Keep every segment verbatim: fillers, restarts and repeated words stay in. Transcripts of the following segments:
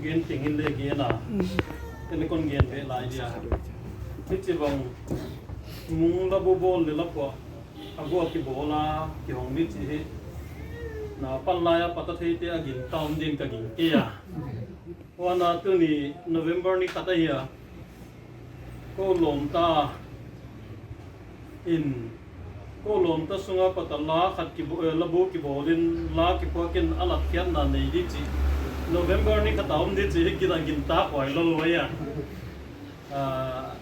Gen teng in le gen a, telecon gen beh lai dia. Hih ci bang mung labu bawl le lapuah a gua kibawl a kihong ni ci hi. Na pan lai a pata theite a gingta om din ka ging kei a. Huan a tuni November ni khat ahi a, ko lawmta in, ko lawmta sunga pata la khat kibawl, eh, labu kibawlin la kiphuakin a latkhiatna nei di ci. November ni khat a om di ci hi, gin a ginta huai lo huai a. Ah,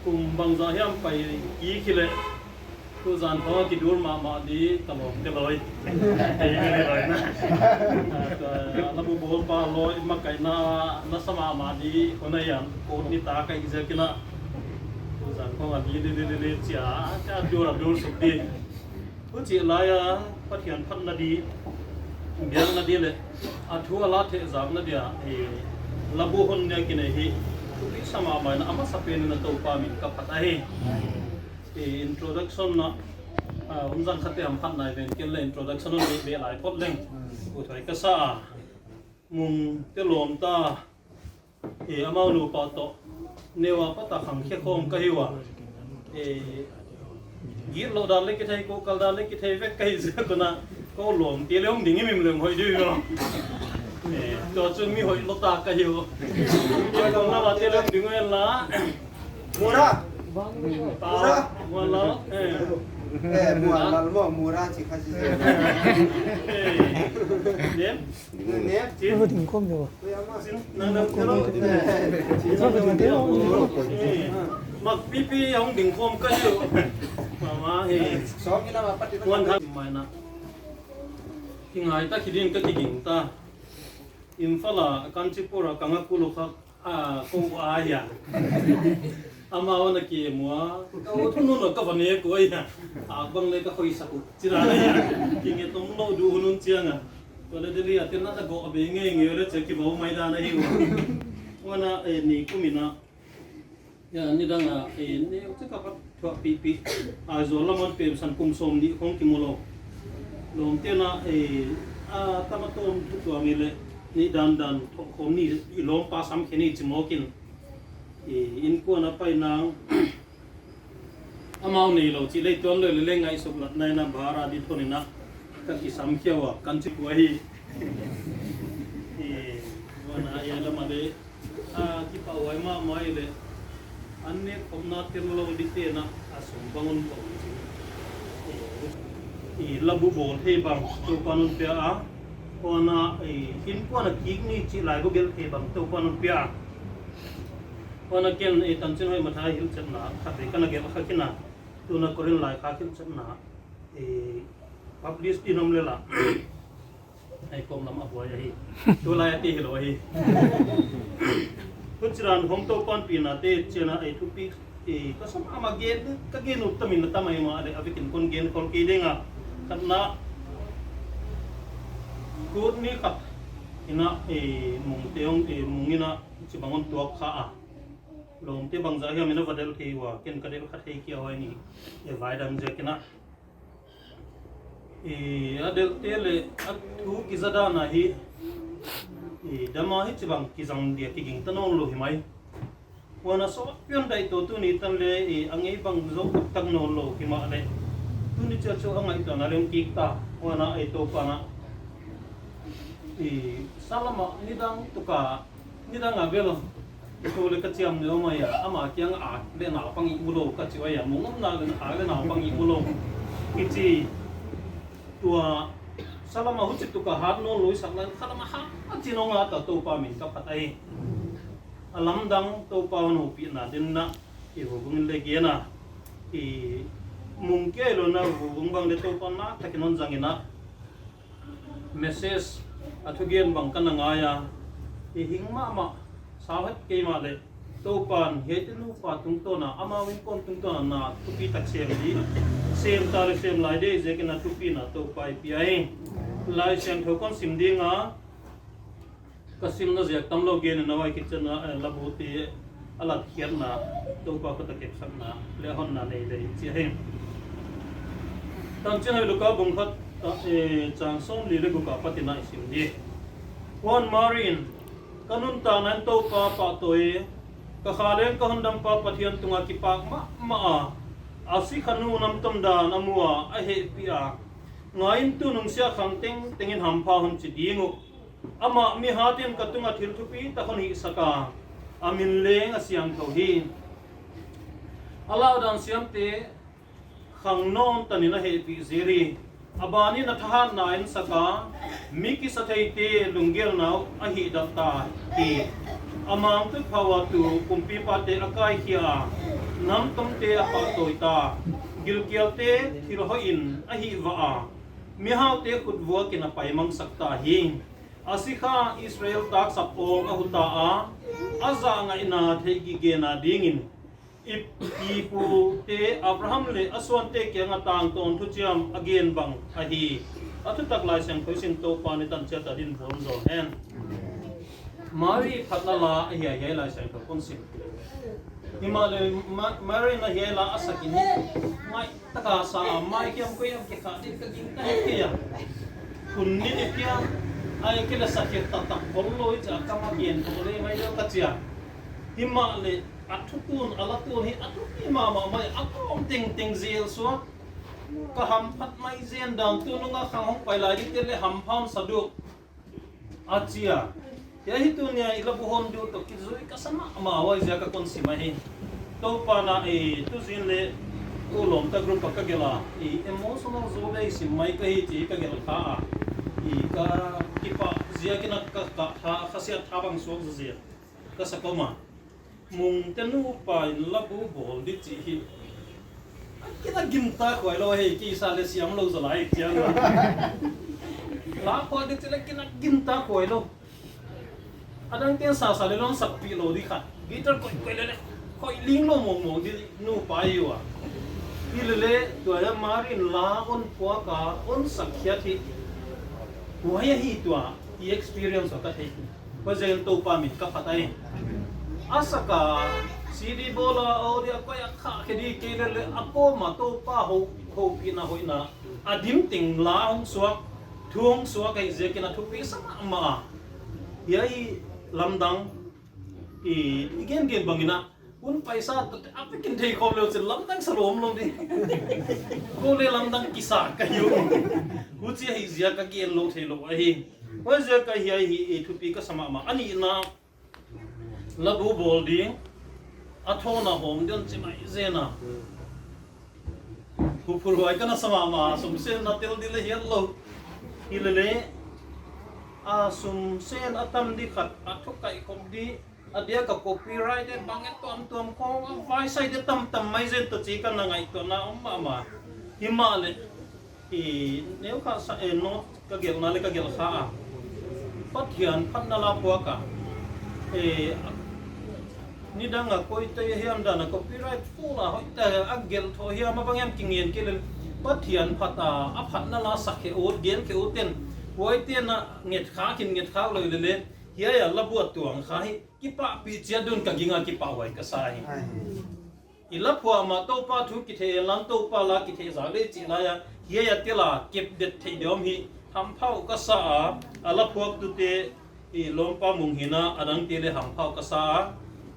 kum bangzah hiam pai kik hi leh tuzan khawng a kidur mahmah di ka lawmte lawi. Kei ka ni lawi na. Ah, tua labu bawlpa lawi makaihna nasa mahmah di hun a hiam, kut ni ta ka hih ziakin ah tuzan khawng a di di di di di cia cia dur a dur suk di. Hucih lai-a Pathian phatna di, biakna di le a thu a la thehzakna dia, eh, labu hun nia kinei hi. Thupi sa mahmah in a masa penin a Topa min ka phat ahi. Eh, introduction na, ah, hun zang khatte ham phat nai ven ken le introduction hun beh lai phot leng. Uthuai ka sa a. Mung te lawmta, eh, amau nupa tawh neu a pata khangkhia khawm ka hi uh a. Eh, gitloh dan le kithei, kohkal dan le kithei vek ka hi ziak un ah ko lawmte le hong ding himhim leng hoih ding uh hi maw. Eh, tua cun mi hoih lawta ka hi uh. Tua kong lamah te le hong ding uh hen la. Mura. Mura. Muan Lal. Eh. Eh, Muan Lal maw, Mura ci kha ci. Eh. Nem? Nem? Cin? Ding khawm deuh. Cin? Nang, nang, nang. Cin? Nang, nang, nang. Eh. Makpipi hong ding khawm ka hi uh. Mama, eh. Muan Lal. Mai na. Kingai ta, kidin ka kiging ta. Imphal a Kanchanpur a ka ngakulu kha, a, ko uh a hia. Amau na ki mua, ka ut hun hun ka va ne ko hia. A bang le ka hoisak uh. Cina na hia. Kinge tong lo du hun hun ciang a. Ko le Delhi a tin na ta go a be nge nge le cia ki bau mai da na hi uh. Wana, eh, ni kum ina. Ya, nidang a, eh, neu cik a pat thuah pihpih. A, zual lam an pemsan kum sawm nih khawng kimu lo. Lawmte na, eh, a, tam a tawm thu tuam i le, nih dandan thawh khawm ni, i lawmpa sam khe ni ci mawk in. Eh, innkuan a pai nang, amau nei lo cih lei tuan lo le, le ngaihsuk lat nai na bara di thon ina, ka kisam khia ua, kan ci kua hi. Eh, wana, eh, lam a le, a, kipahhuai mahmah i le, an nek khopna tel lo di tena a sum bang un pong ci. I labu bawl thei bang Topan un pia a, huana, i, innkuan a kik ni cih laibu gelh thei bang Topan un pia a. Huana ken, i, Tanchin Hoih Mathai hilhchetna khat vei ka na gelh kha khin a, tuna Korin laikhak hilhchetna, i, publish din om lela. Ei kawm lam a buai ahi. Tu lai a ti hi lo ahi. Huciran hong Topan pihnate ciana ei thupi, eh, ka sam ama gen, ka gen ut tamin na tamai ma le a bikin kon gen khol kei ding a. Khatna, kut ni khat ina, eh, mung te hong, eh, mung ina ci bang hong tuak kha a. Lawmte bangzah hiam ina va delh thei ua, ken ka delh kha thei kia huai ni. Eh, vai dang ziak ina. I, a delhte le a thu kiza dan ahi, i, dama hi cibang kizang dia kiging ta nawn lo hi mai. Huan a sawt pian daih tawh tuni tan le, i, a ngei bang zo tak tak nawn lo hi mah le. Tuni cia cu a ngaihtuahna leng kik ta. Huan a ei Topa na, i, salama nidang tuka Nidang a bel, i tu le ka ciam neu mai a, ama kiang a le naupang i mu lo ka ci ua, mung omna le a le naupang i mu lo. Kici tua salama huci tuka hat nawn lo i sak lai khalama ha a ci nong a ta Topa min ka phat ahi. A lamdang Topa hon hopihna dinna i hubung in le gen a i mung kia i lo na hubung bang le Topa na takin hon zangin a message a thugen bang ka na ngai a, i hing mahmah sau het kei mah le Topan hiaite nupa tungtawn a amau innkuan tungtawn a na thupi tak sem di, sem ta le sem lai dei zekin a thupina Topa i pia hi. Lai Siangtho kon sim ding a, ka simna ziak tam lo genin a huai kician a, eh, labute a latkhiatna, Topa khuta kepsakna le a honna nei lei ci a hi. Tanchin Hoih Luka bung khat, eh, cang sawm li le guk a patin a i sim di. Huan Mari in Ka nuntakna in Topa pahtawi, ka kha leng ka hondampa Pathian tungah kipak mahmah a, a sikha nu namtom dan a mu a, a hehpih a, ngai in, tu nungsiah khang tengteng in hampha hon ci ding uh. Amah mihat in ka tungah thil thupi tak hon hihsak a, a min leng a siangtho hi. A laudan siamte khang nawn tanin a hehpih zir hi. A banin a thahatna ensak a, mi kisa theite lunggelna uh a hihdat ta hi. A mangtut phauh a tu kumpipate a kaikhia a, namtomte a pahtawi ta, gilkialte thil hoihin a hihvah a, mihaute khutvuakin a paimangsak ta hi. A sikha Israel taksap awng a huta a, a zahngaihna theihgigena dingin i, i pute Abraham le a suante kiangah tangtawn thuciam a gen bang ahi. A thutak Lai Siangtho i sim Topa ni tanciat a din buang zaw hen. Mari phatna la ahi a, hiai Lai Siangtho kon sim. Himahleh Ma-, Mari na hiai la a sakin hi. Ngai taka sa a, mai kiam koi am kikhah ding ka gingta hi kei a. Hun ni ni pia, ai kei le sakhiat taktak bol lo i cia ka ma gen tho le mai lo ka cia. Himahleh a thutun, a latun hi a thupi mahmah mai, a kawm tengteng zel suak. Ka hamphat mai zen dan tu nunga khang hong pai lai dingte le hampha hon sa duh. A cia. Hiai hi tunia i labu hon duh tawh kizui ka sa mahmah, huaizia ka kon sim ahi. Topa na i tuzin le tu lawmta group a ka gelh a, i emotional zo le i sim mai ka hi ci ka gelh kha a. I ka kipah ziakin a ka, ka tha, khasiat tha bang suak zia ka sa kawm a. Mungte nupa in labu bawl ding cih hi. A kina ginta khuai lo hei, kisa le siam lo zaw lai ciang. La khuai ding cih le kina ginta khuai lo. A dang ten sasa le lon sakpih lo ding khat. Guitar koih koih le le koih ling lo mawngmawng ding nupa hi uh a. Hi le le tua a Mari in la on phuak a, on sakkhiat hi. Huai ahi tua i experience a ka theih. Huaiziakin Topa min ka phat ahi. A saka C D bawl a, audio a koih a khahkhia ding kei le le a kawm a Topa ho, hopihna hoihna a dim teng la hong suak, thu hong suak ahi ziakin a thupi sa mahmah a. Hiai lamdang i, i gengen bangin a hun paisa a pekin thei khawm le uh cin lamdang sa lawm lo ding. Ko le lamdang kisa ka hi uh. Huci ahi ziak ka gen lo thei lo ahi. Huaiziak a hiai hi i thupi ka sa mahmah. A nihna, labu bawl ding, a thawn a hawm ding ci mai zen a. Huphurhuai ka na sa mahmah, sumsen na tel ding le hiat lo. Hi le le, a sumsen a tam ding khat, a thukaih khop ding, a diak a copyright e bang e tuamtuam khawng, a vaisai ding tamtam mai zen tawh ci ka na ngaihtuahna om mahmah. Himahleh i neu kha sa, e, note ka gelhna le ka gelh kha a. Pathian phatna la phuak a. E, nidang a koite hiam dan a copyright full a hoihtak a gelh thawh hiam a bang hiam kingen kei le Pathian phat a, a phatna la sak khia ut, gen khia ut ten. Huaite na nget khak in nget khak lo le le. Hiai a labu a tuang kha hi. Kipahpih ciat dun ka ging a kipahhuai ka sa hi. I la phuah mah Topa thu kithei, lam Topa la kithei zak le cih lai a, hiai a tel a kep det theih deuh om hi. Hampha uh ka sa a, a la phuaktute i lawmpa Mung Hin a, a dangte le hampha uh ka sa a,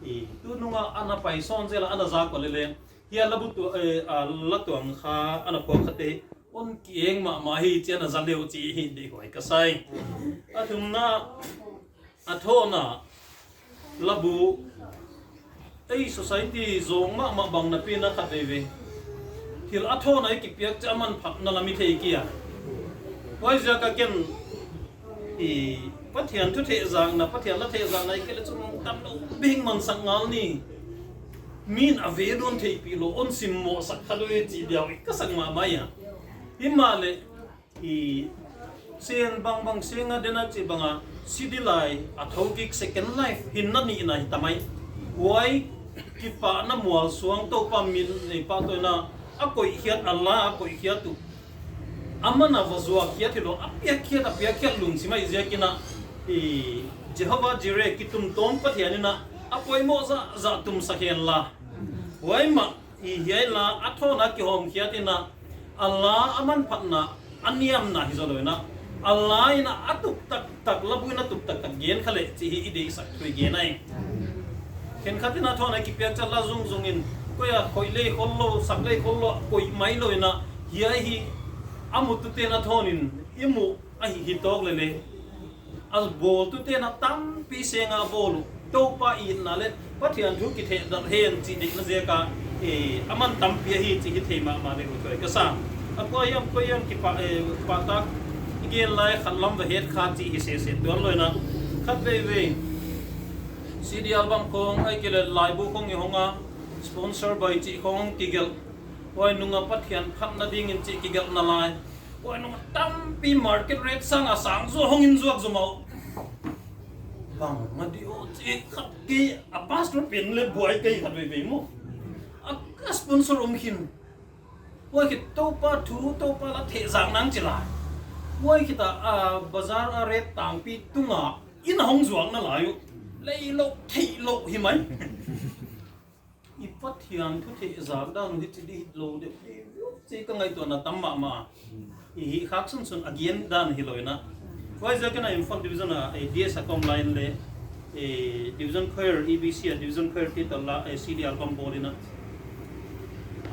i tu nunga a na pai sawn zel a, a na zak uh le le. Hiai a labu tu, e, a la tuang kha, a na phuak khate hon ki-eng mahmah hi ci a na za le uh ci hi, deihhuai ka sa hi. A thumna, a thawn a labu, ei society zawng mahmah bang napi na khat veivei. Thil a thawn a i kipiak ciang a manphatna lam i thei kei a. Huaiziak a ken i Pathian thu thehzakna, Pathian la thehzakna i kei le cung tam lo bing mansak ngal ni. Min a ve dawn theihpih lo, hon simmawhsak kha lo i cih diau i ka sak mahmah a. Himahleh i sen bangbang senga dena cih banga C D lai a thokik Second Life hinna nihna hi ta mai. Huai kipahna mualsuang Topa min nei pahtawina a koihkhiat, a la a koihkhiat uh. A man a va zuakkhiat hi lo, a piakkhiat, a piakkhiat lungsim ahi ziakin a, i Jehovah Jireh kitumtawm Pathian in a, a poimawh zahzah tumsak hen la. Huai mah i hiai la a thawn a kihawmkhiat in a, a la a manphatna a niamna hi zaw lo in a, A la in a tup taktak, labu in a tup taktak gen kha leh cih hi i deihsak thu i gen ahi. Khenkhat in a thawn a kipiak ciang la zungzung in, koi a khoih lei khol lo, sak lei khol lo, koih mai lo in a, hiai hi a mutute in a thawn in i muh ahi hi tawk leh leh, a bawltute in a tampi seng a bawl uh. Topa itna leh Pathian thu kithehdalh hen cih deihna ziak a, eh, a man tampi ahi cih hi thei mahmah ding uh thuai ka sa. A kua hiam kua hiam kipa, eh, pahtak i gen lai khat lam va het kha cih hi sese tuan lo in a. Khat veivei C D album khong ahih kei leh laibu khong i hong a, sponsor bai cih khong hong kigelh. Huai nung a Pathian phatna dingin cih kigelhna lai, huai nung a tampi market rate sang a sang zaw hong in zuak zaw mah uh. Bang a di aw cih khat kei a, pastor pen leh buai kei khat veivei maw. A, a sponsor om khin. Huai khit Topa thu, Topa la thehzak nang ci lai. Huai khit a, a, bazar a rate tangpi tung a inn a hong zuakna lai uh. Lei lo, theih lo hi mai. I Pathian thu thehzak dan uh hici di hi lo deuh deuh ci ka ngaihtuahna tam mahmah. I hih khak sunsun a gen dan hi lo in a. Huaiziak in a Imphal Division a, eh, D S a ka om lai in leh, eh, Division Choir, E B C a Division Choir title la, eh, C D album bawl in a.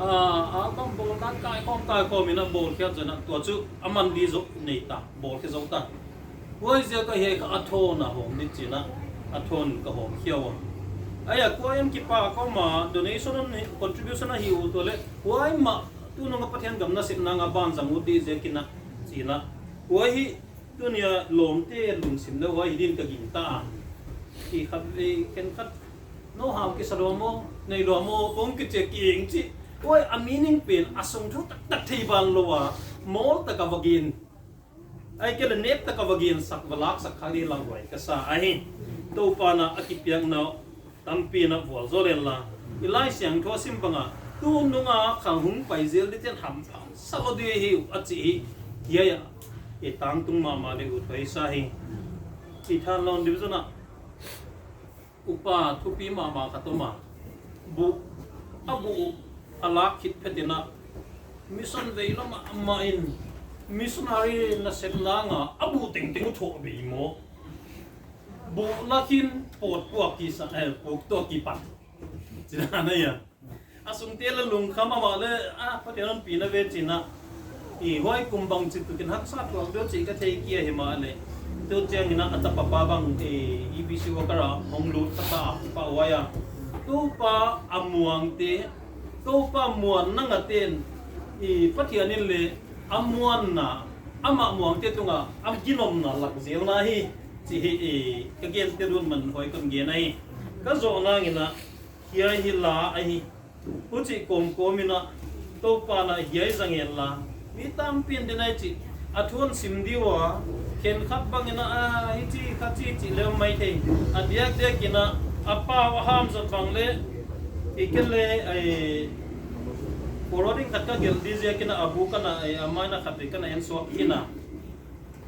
Ah, album bawlna kaikhawm kaikhawm in a bawlkhiat zaw in a, tua chu a man di zaw nei ta, bawlkhia zo ta. Huaiziak a hiai kha a thawn a hawm ni ci in a, a thawn ka hawmkhia uh a. Ahi a, kua hiam kipak a ka om a, donation a hi, contribution a hi uh tua leh, huai mah tunung a Pathian gam nasepna a banzang uh ding ziak in a, ci in a. Huai hi tuni a lawmte lungsim leh huai hi ding ka gingta a. Hi khat vei khenkhat, no hau kisa lua maw, nei lua maw, kong kici a ki-eng ci. Huai a meaning pen a sung thu taktak thei ban lo a, mawl tak a va gen. Ahih kei leh nep tak a va gensak, va laksak kha ding lamhuai ka sa ahi. Topa in a kipiakna tampi in a vualzawl hen la. I Laisiangthou a sim bang a, tunung a kha hong pai zel dingte'n hampha sa lo ding hi uh a cih hi. Hiai a, i tangtung mahmah ding uh thuai sa hi. I Thanlon Division a upa thupi mahmah khat om a, buh, a buh uh a lak khit phet in a, mission vei lua mahmah in, missionary nasepna ngah a, a buh tengteng uh thawh bei maw. Buh lak in pawt puak kisa, eh, pawt tuak kipan. Ci dan ahi a. A sungte leh lungkham a, amah leh, ah, Pathian hon pi na ve ci in a. I huai kum bangchituk in haksa tuak deuh cih ka thei kei a, himahleh tu ciangin a, a tapa pa bang, eh, E B C worker a hong lut a, tapa pa huai a. Topa a muangte, Topa muanna ngate'n, i Pathian in leh a muanna, amah muangte tung a a ginomna lak zelna hi, cih hi, eh, ka gente lut man huai kon gen ahi. Ka zawh nang in a, hiai hi la ahi. Huchih kawmkawm in a, Topa in a hiai zang hen la, mi tampi in din ahi cih a thu hon sim ding uh a, khenkhat bang in a, ah, hichi kha chi cih leh om mai thei. A diakdiak in a, a pau a ham zat bang leh, i ken leh, ai, forwarding khat ka gelh ding ziak in a, a bu ka na, ai, a mai na khat vei ka na en suak in a.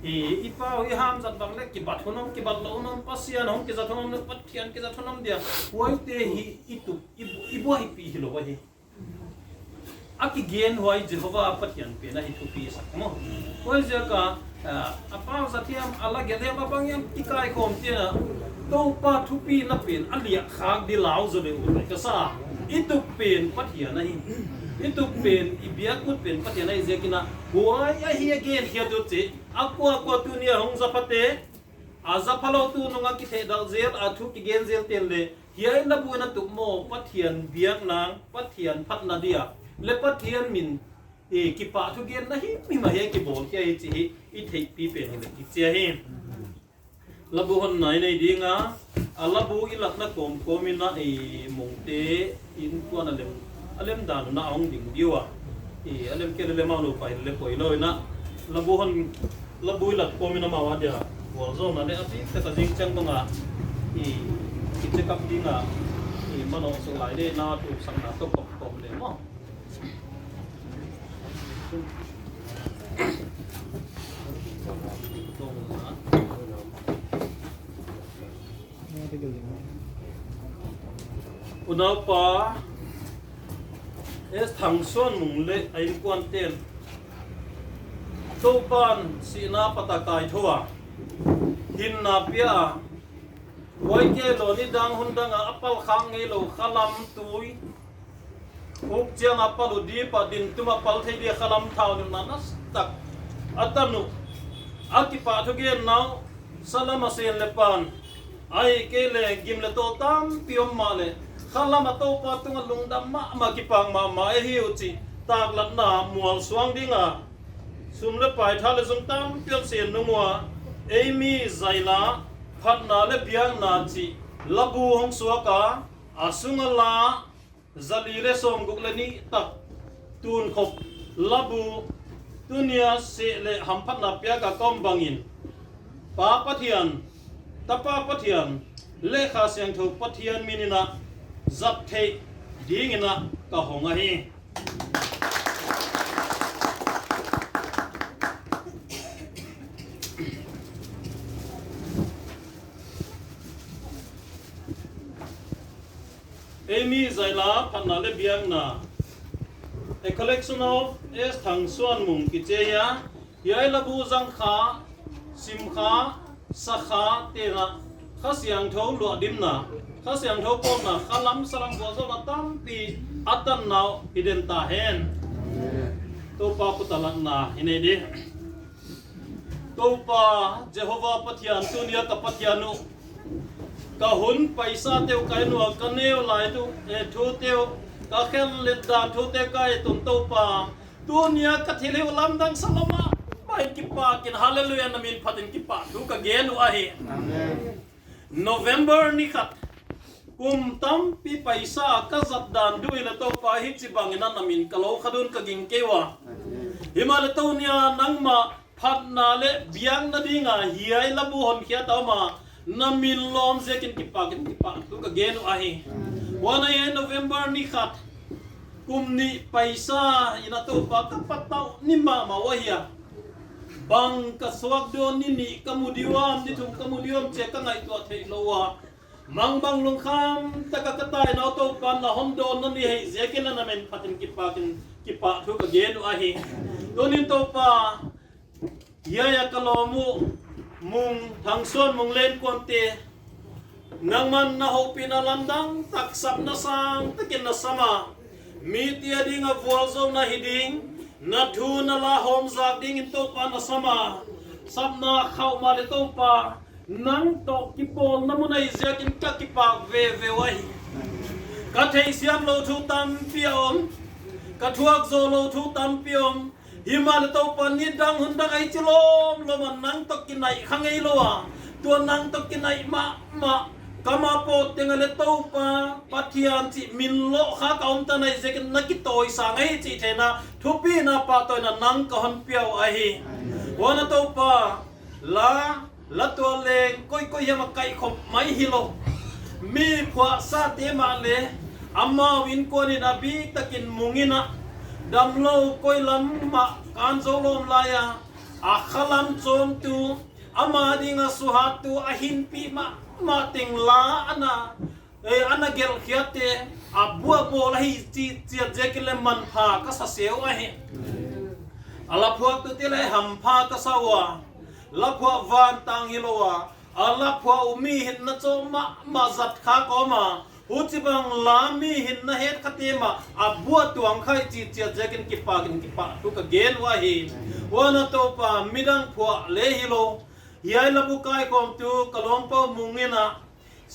I, i pau i ham zat bang leh kibat hun om, kibat lo hun om, Pasian hong kizat hun om leh Pathian kizat hun om dia. Huaite hi i tup, i bu-, i buaipih hi lo ahi. A kigen huai Jehovah Pathian pen ahi thupi sak maw. Huaiziak a, ah, a pau zat hiam, a la gelh hiam, a bang hiam, i kaikhawm ciang a, Topa thupina pen a liah khak ding lau zaw deuh uh ka sa. I tup pen Pathian ahi. I tup pen, i biak ut pen Pathian ahi ziak in a, huai ahi a genkhiat uh cih. A kuakua tuni a hong zaphate, a zapha lo tunung a kithehdalh zel, a thu kigen zelte'n leh, hiai labu in a tup maw, Pathian biakna, Pathian phatna dia leh Pathian min, eh, kipahthu genna himhim a hiai kibawlkhia hi cih hi i theihpih pen hi leh kici a hi. Labu honna i nei ding a, a labu i latna kawmkawm in a, i mongte innkuan a lem, a lem dan un a hong ding ding uh a. I a lem kei leh lem a, a nupa hi leh poi lo in a. Labu hon, labu i lat kawm in amau a dia vualzawlna leh a biktak a zing ciang bang a, i, i check up ding a, i manawh suk lai leh na, tuksakna tawh kawmkawm leh maw. Unaupa S Thang Suan Mung leh a innkuante'n Topan sihna pata kaitho a, hinna pia a, huai kei lo ni dang hun dang a, a palkhak ngei lo khalam tui uk ciang a pal uh dip a, din tum a pal thei di a khalam thau nilhna nastak a tan uh. A kipah thugenna uh salam a sen le pan ahih kei leh gim le tawl tampi om mah leh khalam a Topa tungah lungdam mahmah, kipak mahmah ahi uh cih taklatna mualsuang ding a, sum le pai, tha le zung tampi hong sen nung uh a, Eimi Zaila Phatna le Biakna cih labu hong suak a, a sung a la zali le sawmguk le nih tak tunkhop labu tuni a seh le hamphatna piak a ka om bangin Pa Pathian, Tapa Pathian le Kha Siangtho Pathian min in a zat theih dingin a ka hong ahi. Eimi Zaila Phatna le Biakna, a collection of S Thang Suan Mung kici a, hiai labu zang kha, sim kha, sa kha te'n a Kha Siangtho luahdimna, Kha Siangtho pawlna, khalam salam vualzawlna tampi a tanna uh hi den ta hen. Topa khut a lakna hi nei di. Topa Jehovah Pathian, tuni a ka Pathian uh, ka hun paisa te uh, ka inn uh a ka neu lai uh, e, thu te uh, ka khenlet dan thu te ka et un Topa, tuni a ka thilhih uh lamdang sa lua mahmah in kipak in, Halleluiah, na min phat in kipahthu ka gen uh ahi. Amen. November ni khat, kum tampi paisa ka zat dan duh hi leh Topa, hici bangin a na min ka lo khat un ka ging kei ua. Himahleh tuni a nangmah phatna le biakna ding a hiai labu honkhia ta om a, na min lawm ziakin kipak in kipahthu ka gen uh ahi. Huan a hiai November ni khat, kum nih paisa in a Topa ka patauh ni mahmah uh ahi a, bang ka suak dawn, ni nih ka mu diam, ni thum ka mu diam ci a ka ngaihtuah theih loh ua, mangbang lungkham tak a ka taina uh Topa na hon dawn na ni hi ziakin a na min phat in kipak in kipahthu ka gen uh ahi. Tuni in Topa, hiai a ka lawm uh Mung, Thang Suan Mung le innkuante, nangman na hopihna lamdang tak, sapna sang takin na sam a, mite a ding a vualzawlna hi ding, na thu na la hawmzak dingin Topa na sam a, sapna khauh mah leh Topa, nang tawh kipawlna mun ahih ziakin ka kipak veve uh ahi. Ka theihsiam loh thu tampi a om, ka thuak zo loh thu tampi a om. Himahleh Topa, ni dang hun dang a hici lawmlawm a nang tawh kinaih kha ngei lo a, tua nang tawh kinaih mahmah kam a pawt teng a leh Topa Pathian cih min lawh kha ka om ta na hi ziakin na kitawi sa ngei cih theihna, thupina, pahtawina nang ka hon pia uh ahi. Huan a Topa, la, la tual leng koikoi hiam a kaihkhop mai hi lo. Mi phuahsate mah leh amau innkuan in a biktakin Mung in a, damlo koi lam mah kan zo lawm lai a, a khalam cawmtu, ama ding a suhattu, a hinpih mahmah teng la a na, e, a na gelhkhiatte, a buahbawl ahi cih ciat ziakin leh manpha ka sa se uh ahi. A la phuaktute leh hampha ka sa ua, la phuah vantang hi lo a, a la phuah uh mi hinna cawm mahmah zat kha ka om a, huci bang la mi hinna het khate mah a buah tuang kha hi cih ciat ziakin kipak in kipahthu ka gen uh ahi. Huan a Topa, midang phuah le hi lo, hiai labu kaikhawmtu ka lawmpa uh Mung in a,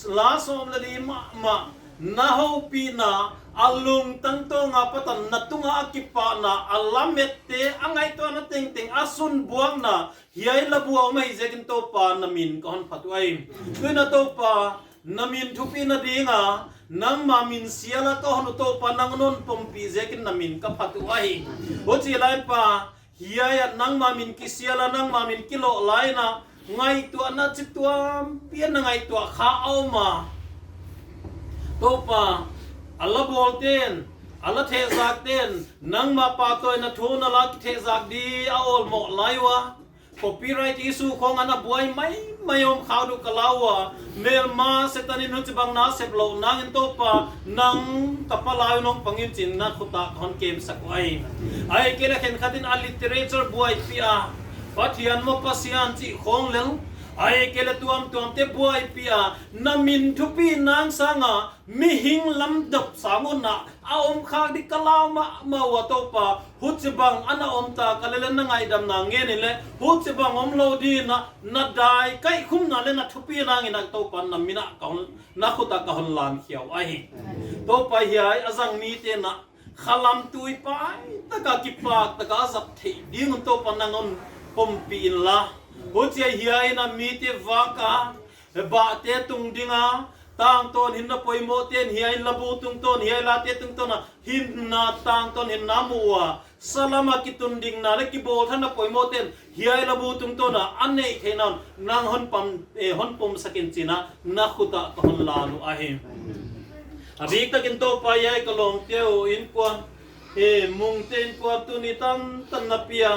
la sawm le li mahmah na hopihna, a lungtang tawng a pat a na tung a a kipahna, a lamette, a ngaihtuahna tengteng a sunbuakna hiai labu a om ahih ziakin Topa, na min ka hon phat uh ahi. Tuni a Topa, na min thupina ding a nangma min sial a ka hon uh Topa, nang hon pompih ziakin na min ka phat uh ahi. Huci lai in Pa, hiai ah nangma min kisial a, nangma min kilawh lai in a, ngaihtuahna cituampi a na ngaihtuah kha a om a, Topa, a la bawlte'n, a la thehzakte'n nangma pahtawina thu na la kithehzak di a awlmawh lai ua, copyright issue khawng a na buai mai mai om khak uh ka lau a, melma Satan in huci bang na sep loh nangin Topa, nang ka palai uh nong pang in ci-in na khut ah ka hon kemsak uh ahi. Ahih kei leh khenkhat in a literature buaipih a, Pathian maw Pasian cih khawng lel, ahih kei leh tuamtuamte buaipih a, na min thupi nang sangin mihing lamdop sang un ah a om khak ding ka lau mahmah uh a Topa, huci bang a na om ta ka leh leh na ngaihdamna ngen in leh huci bang om lo dingin ah na dai kaihkhumna leh na thupi nangin ah Topa na min ah ka hon, na khut ah ka hon lankhia uh ahi. Topa, hiai a zang mite na khalam tui pai taka kipak taka a zat theih ding un Topa nang hon pompih inla, huci a hiai in a mite vak a, bahte tung ding a, tangtawn hi in na poimawhte in hiai labu tungtawn, hiai late tungtawn a hinna tangtawn hinna mu uh a, salam a kitundingna leh kibawlthak na poimawhte in hiai labu tungtawn a a neih theihna un nang hon pam, eh, hon pomsak in ci-in ah na khut ah ka hon lan uh ahi. A biktakin Topa, hiai ka lawmte uh innkuan, eh, Mungte innkuan tuni tantan na pia,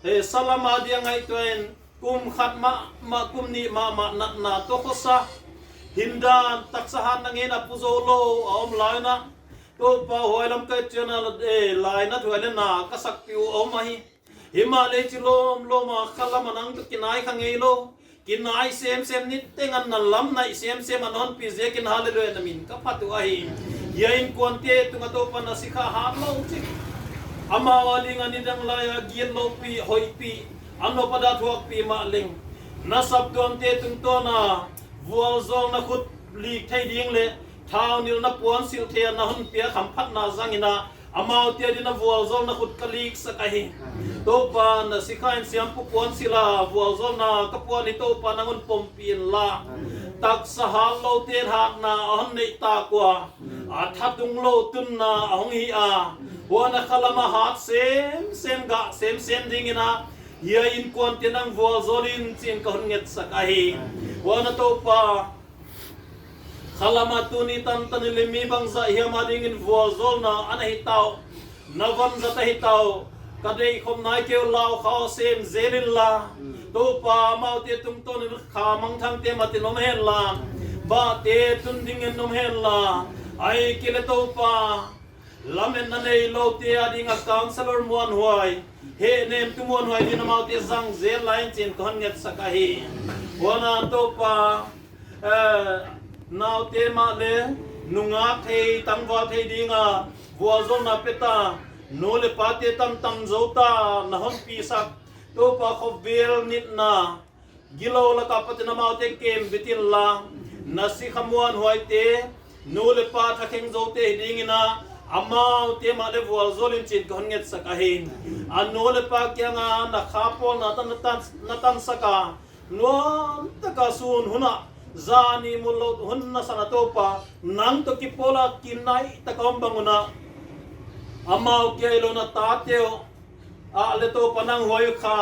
eh, salam a dia ngaihtuah in kum khat mahmah, kum nih mahmah natna tawh khosa, hindan taksa hat nangin a pu zo lo a om lai un ah, Topa, huai lam ka et ciangin ah, eh, lainat huai leh na ka sakpih uh a om ahi. Himahleh ci lawmlawm a khalam ah nang tawh kinai kha ngei lo, kinai semsem, niteng a na lamnaih semsem a na honpih ziakin halleluiah, na min ka phat uh ahi. Hiai innkuante tungah Topa na sikha hat lo cik, amau a ding a nidang lai a gitlohpih hoihpih, a nop a dah thuakpih mah leng, na saptuamte tungtawn a vualzawlna khut lik thei ding leh thaunilhna puansilh thei a na hon piak hamphatna zangin ah amaute a ding a vualzawlna khut ka liksak ahi. Topa, na sikha in siampu puansilh a vualzawlna ka puan hi, Topa nang hon pompih inla, taksa hat lote in hatna a hon neih tak uh a, a thatung lo tunna a hong hi a, huan a khalam a hat semsem, gah semsem dingin ah hiai innkuante nang vualzawl in ci-in ka hon ngetsak ahi. Huan a Topa, khalam ah tuni tantan in leh mi bangzah hiam a dingin vualzawlna a na hi ta uh, na vanzat ahi ta uh, ka deihkhop nai kei uh, lau kha uh sem zel inla, Topa, amaute tungtawn in kha mangthangte mat in om henla, bahte tun dingin om henla, ahih kei leh Topa, lametna nei lote a ding a counselor muanhuai, hehnemtu muanhuai dingin amaute zang zel lai in ci-in ka hon ngetsak ahi. Huan a Topa, eh, naute mah leh nungak thei, tangval thei ding a vualzawlna pia ta, nu leh pate tantan zo ta na honpihsak, Topa, khovel nitna gilo lak a patin amaute kem bit inla, na sikha muanhuaite, nu leh pa thakheng zote hi dingin ah amaute mah leh vualzawl in ci-in ka hon ngetsak ahi. A nu leh pa kiangah na kha pawlna tan, na tan, na tansak a, nuam taka sun hun ah zani mul loh hun nasan a Topa, nang tawh kipawl a kinai taka om bang un ah, amau kia hi lo na tate uh ah leh Topa nang huai uh kha,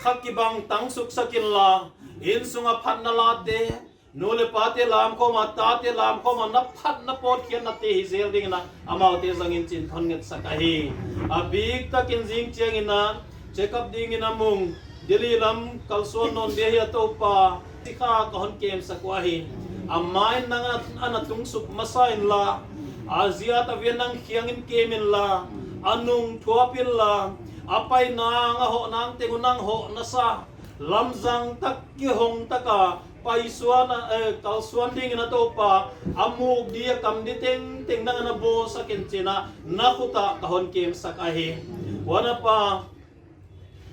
kha kibang tangsuksak inla, inn sung a phatna late, nu leh pate lamkhawm a, tate lamkhawm a, na phatna pawtkhiatnate hi zel dingin ah amaute zang in ci-in ka hon ngetsak ahi. A biktakin zing ciangin ah check up dingin a Mung, Delhi lam kalsuan nawn ding ahi a Topa, sikha ka hon kemsak uh ahi. A ma in nang a, a na tungsuk masa inla, a ziat a vian nang khiang in kem inla, a nung thuap inla, a pai nang a hoh nang teng uh nang hoh na sa, lamzang tak kihong taka paisuan a, eh, kalsuan dingin a Topa, a muk di a kam di tengteng nang a na bawlsak in ci-in ah na khut ah ka hon kemsak ahi. Huan a Pa,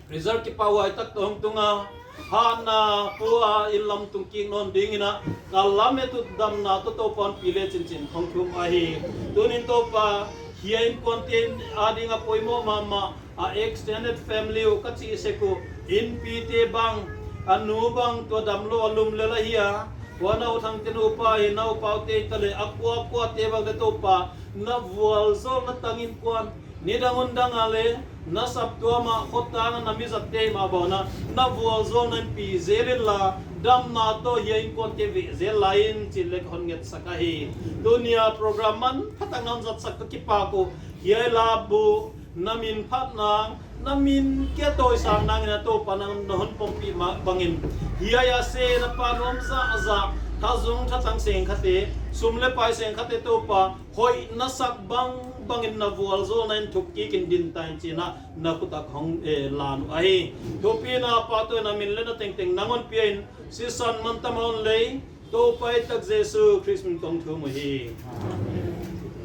result kipahhuai tak tawh hong tung a, hatna pua a inn lam tung kik nawn dingin ah ka lamet uh damna tawh Topa hon pi lecin ci-in hong thum ahi. Tunin Topa, hiai innkuante a ding a poimawh mahmah a extended family uh ka cih sek uh, innpite bang, a nu bang tua dam lo a lum lel ahi a, huan a U Thangte nupa hi, na U Paute hi ta leh a kuakuate bang leh Topa, na vualzawlna tang innkuan, nidang undang a leh na saptuam ah, khuatang a na mizatte hi mah bang un ah na vualzawlna in pi zel inla, damna tawh hiai innkuante veh zel lai in ci-in leh ka hon ngetsak ahi. Tuni a program manpha tak na hon zatsak ka kipak uh, hiai labu na min phat nang, na min kia tawi sang nangin a Topa nang na hon pompih mah bangin, hiai a se na pa nuam zahzah, thazung thatang sengkhate, sum le pai sengkhate Topa hoih na sak bangbangin na vualzawlna in thuk kikin din ta in ci-in ah na khut ah hong, eh, lan uh ahi. Thupi na pa tawh na min le na tengteng nang hon pia in, sisan mantam a hon lei Topa i tak Jesu Khrist min kong thum uh hi.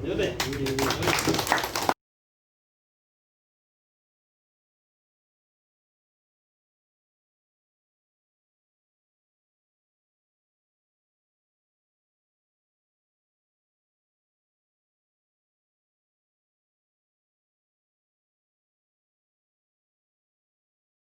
Amen.